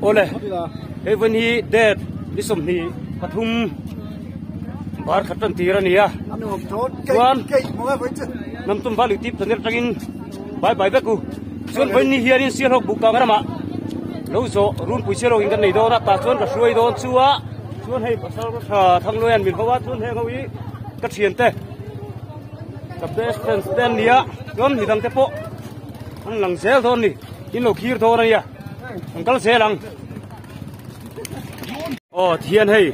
Awle, hei vawiin hi date ni 23 bar khat tan tir a ni a. Chuan Namtum Val YouTube channel atangin bye bye vek u. Chuan vawiin ni hianin Sialhawk Bukkang ramah lo zawh runpui Sialhawk in kan nei dawn a, tah chuan ka hruai dawn chu a. Chuan hei pasal tha Thangluaia'n min ho a, chuan heng ho hi ka thiante ka best friends te an ni a, chuan midang te pawh an lang zel dawn a ni, in lo khir dawn a nia, an kal zel ang. Aw thian hei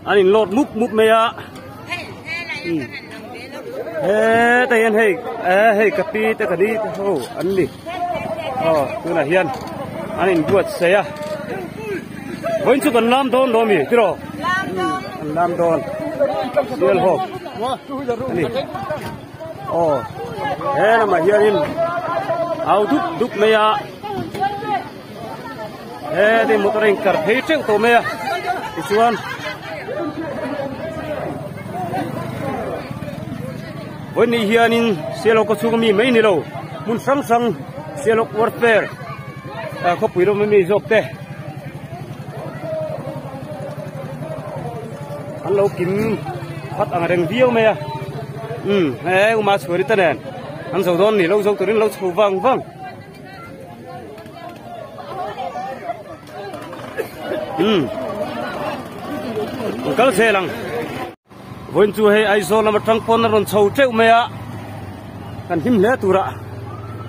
an in load mup mup mai a hetah hian hei eh hei ka pi te ka ni te ho an ni aw tunah hian an in buatsaih a vawiin chu kan lam dawn lo a mi tiraw an lam dawn sial hawk a ni aw he lamah hianin au dup dup mai a he te motor a inkar phei teuh tawh mai a tichuan vawiin ni hianin Sialhawk khaw chhunga mi mai ni lo hmun hrang hrang Sialhawk warfare ah khawpui lawm ami zawk te an lo kim khat ang reng viau mai a umm he uma chhuari te nen an zo dawn ni lo zo turin lo chho vang vang. Umm an kal zel ang vawiin chu hei Aizawl lam atang pawn a rawn chho teuh mai a kan hlim hle turah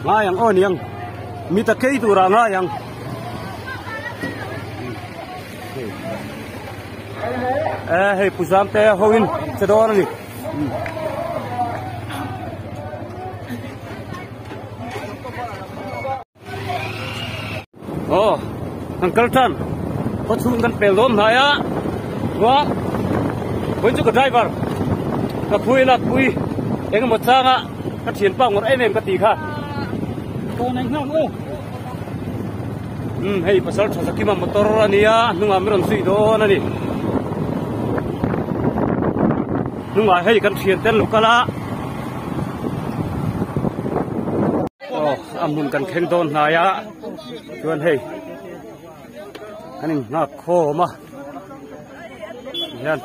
ngai ang aw niang mita kei turah ngai ang e hei pu Zamte ho in che dawn a ni. Aw kan kal tan khaw chhung kan pel dawn hnai a chua vawiin chu ka driver ka phui lak pui eng emaw changa ka thianpa ngawrh em em ka tih kha umm hei pasal tha zakima motor a nia a hnungah min rawn zui dawn a ni hnungah hei kan thian te an lo kal a. Aw a hmun kan thleng dawn hnai a chuan hei kan in nghak khawm a tihian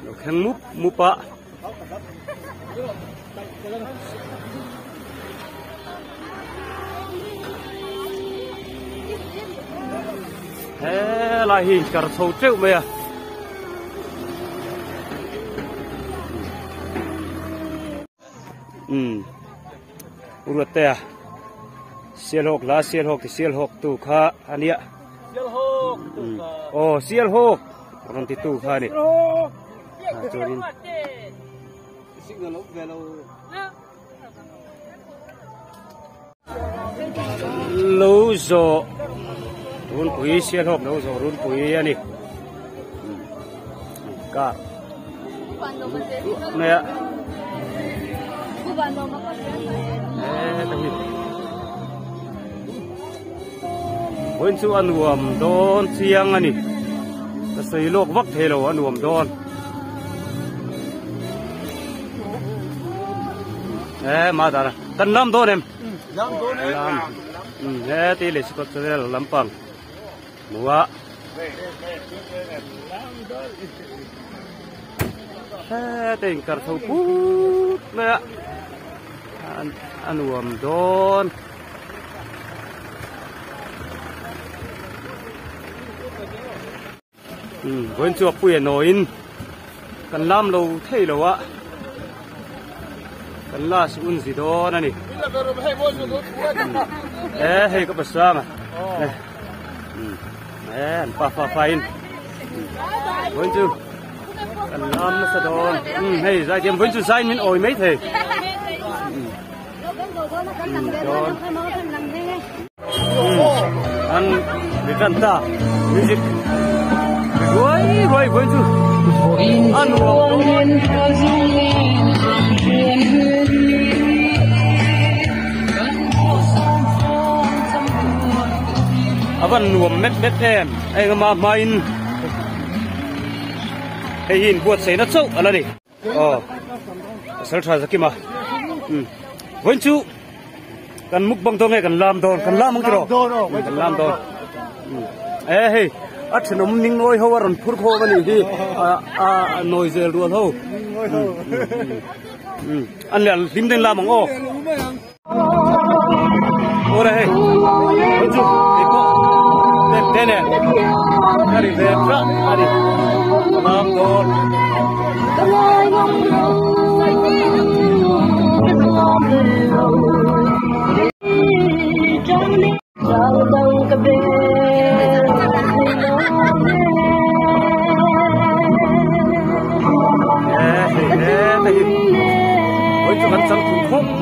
lo thleng mup mup a. Helai hi inkar chho teuh mai a. Umm Ruattea Sialhawk hla Sialhawk ti Sialhawk tu kha a nia aw Sialhawk rawn ti tu kha a ni chuanin Lo zawh runpui Sialhawk lo zawh runpui a ni. Car mai a. Heta hi. Vawiin chu a nuam dawn chiang a ni. Ka sawi lawk vak thei lo a nuam dawn. Eh ma dara kan lam dawn em lam dawn em lam he ti le sikot channel lampang mua he te in kar tho put mai a a nuam dawn umm vawiin chu a pui a nawiin kan lam lo thei lo a kan last un zi dawn a ni e hei ka pasang a e an pa fa fa in vawiin chu kan lam nasa dawn umm hei zaithiam vawiin chu zai min awi mai thei dawn an mi tan ta music ruai ruai vawiin chu a nuam dawn a van nuam met met em eng ama hmain hei hi inbuatsaihna chauh a la ni. Aw pasal tha zakima. Vawiin chu kan mukbang dawn nge kan lam dawn kan lam ang tiraw kan lam dawn e hei a thenawm ning nawi ho a rawn phur khawm a nih hi a nawi zel rual ho an leh hlim den lam ang aw Ora hei vawiin chu keipawh te te nen a ri ve tlat a ni lam dawn.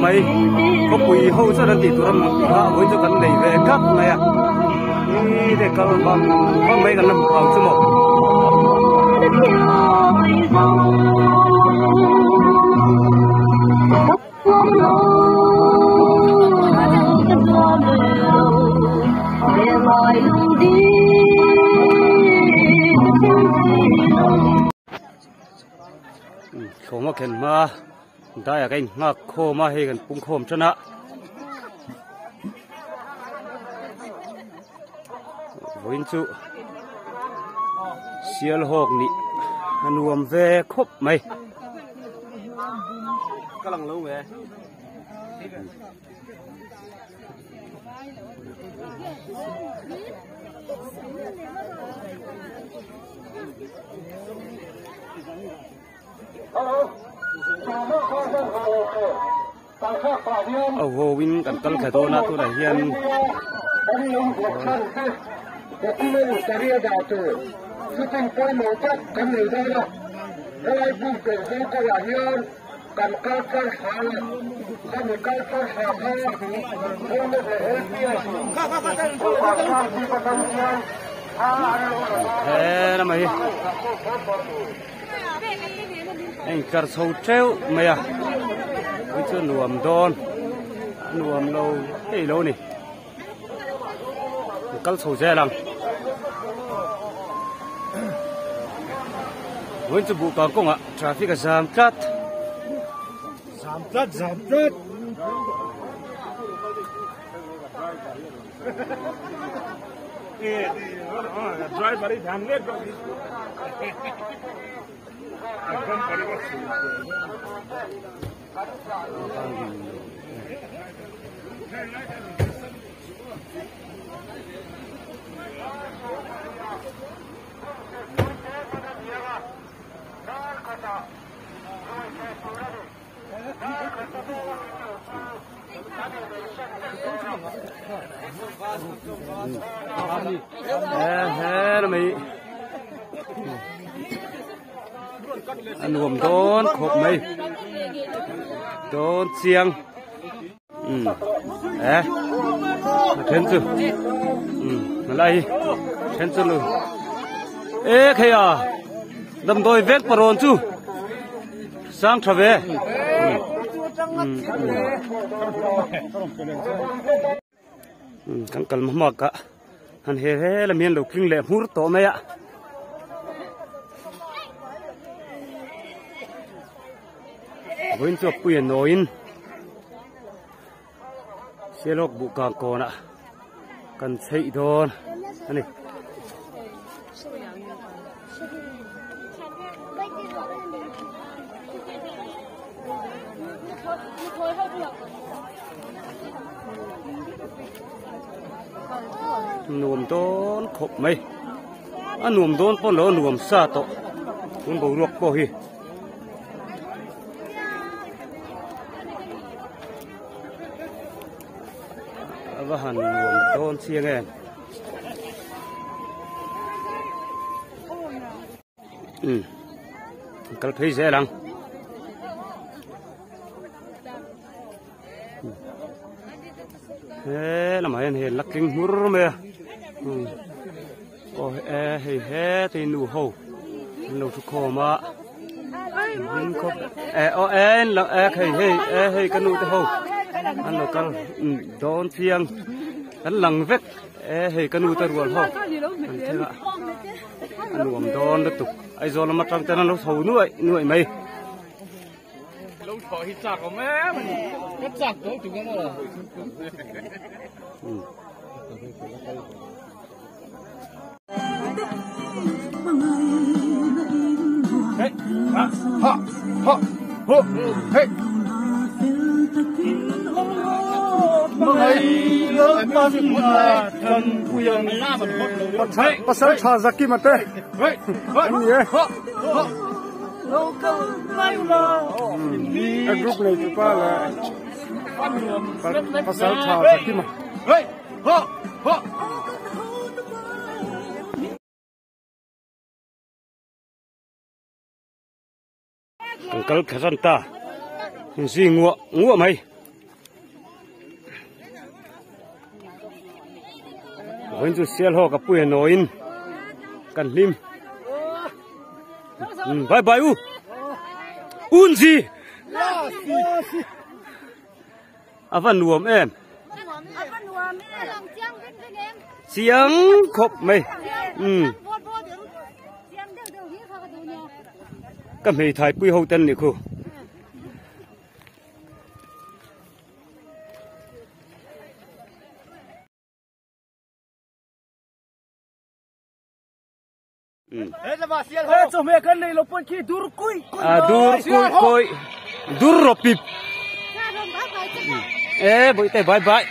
Mai khawpui ho chuan an tih tur an tih a vawi chu kan nei ve tlat mai a ni te kal vang vang mai kan la hmu phang chu maw. Thlawm a khen hma daiah ka innghak khawm a hei kan pung khawm tan a vawiin chu sialhawk nih a nuam ve khawp mai. A vawin kan kal thla dawn a tunah hian he lamah hi a inkar chho teuh mai a tui chu a nuam dawn a nuam lo hei lo ni a kal chho zel ang vawiin chu buhkang kawngah traffic a zam tlat zam tlat zam tlat. A nuam dawn khawp mai dawn chiang um e a then chu um helai hi then chu lu e khei a damdawi vek parawn chu sang tha ve kan kal hma ka han he he la mian lo tling leh hmur tawh mai a vawiin chu a pui a nawiin sialawk buh kang kawnah kan chheih dawn a ni. Nuam dawn khawp mai a nuam dawn pawn lo a nuam sa tawh tun boruak pawh hi. A va han nuam dawn chiang em. Um kal phei zel ang. He lamah hian hei la tling hmur mai a um aw e hei hete nu ho an lo thu khawm a hlim khawp e aw e an lo e hei hei e hei ka nu te ho an lo kal um dawn chiang an lang vek e hei ka nu te rual ho an thleng a a nuam dawn lutuk Aizawl lam atang ten an lo chho nuaih nuaih mai. Pasal tha Zakima te an ni e. A group nei tu pa leh pasal tha Zakima. Kan kal kha ta zui nguah nguah mai vawiin chu sial haw ka pui a nawiin kan hlim bye bye u unzi a va nuam em chiang khawp mai um ka hmeithai pui ho ten ni khu Dur kui kui dur ro pip e bụi tay bye bye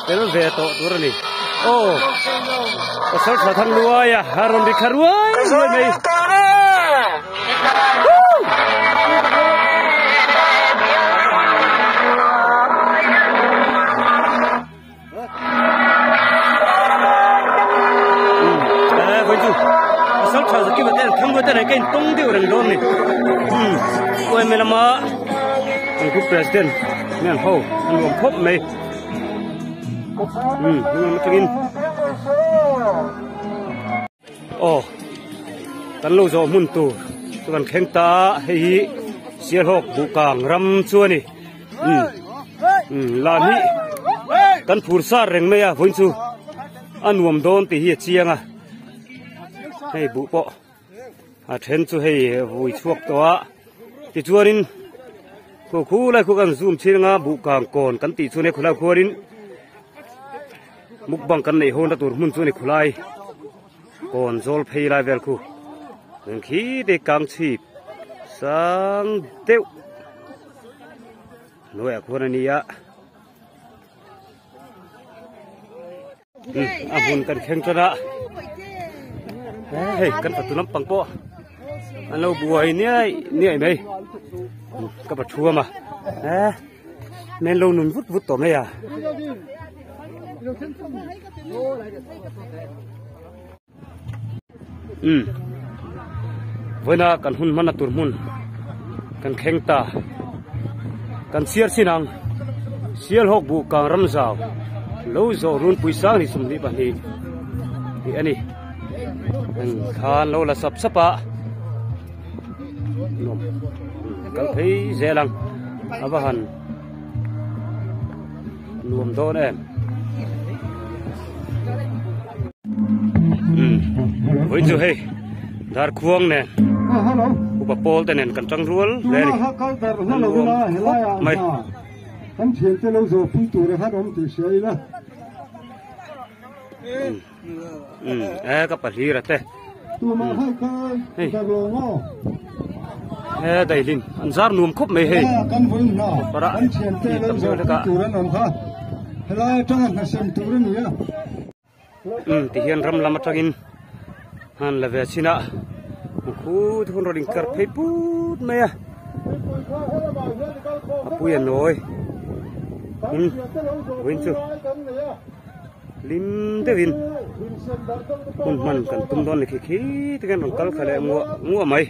tel ve to tur ani o pasal tha thang luai a haron ri kharuai ruai mai President mian ho an nuam khawp mai um hnung lam atangin aw kan lo zawh hmun tur chu kan thleng ta a hei hi Sialhawk Buhkang ram chu a ni um um lan hi kan phur sar reng mai a vawiin chu a nuam dawn tih hi a chiang a hei buh pawh a then chu hei vui chhuak tawh a tichuanin khu khu lai khu kan zoom chin anga Buhkang kawn kan tih chu nia khulai khuanin mukbang kan neih hawn na tur hmun chu a ni khulai kawn zawl phei lai vel khu eng khi te kang chhip sang deuh hnuaiah khuan a ni a a hmun kan thleng tan a hei kan fatu lampang pawh an lo buai niai niai mai ka pa thuam a men lo nun vut vut tawh mai a. Um vawiina kan hun hman a tur hmun kan thleng ta kan chhiar chin ang Sialhawk buh kang ram zau lo zawh runpui sang ni 22 tih a ni eng khan lo la sap sap a nuam kal phei zel ang a va han nuam dawn em vawiin chu hei dar khuang nen upa pawl te nen kan tang rual hle a ni a nuam khawp mai. Kan thiante lo zawh pui tur a khan awm tih hria ila. E ka pahlir a te. Tumah hai kha dar lo ngo. E daihlim an zar nuam khawp mai hei. Kan vawiin hna kan thiante lo zawh pui tur an awm kha. Helai atanga hna sem tur a ni a. Tihian ram lam atangin han la ve chin a khut hun rawn inkar phei put mai a a pui a nawi vawiin chu hlim deuhin hun hman kan tum dawn ni khi khi te hian rawn kal kha leh nguah nguah mai.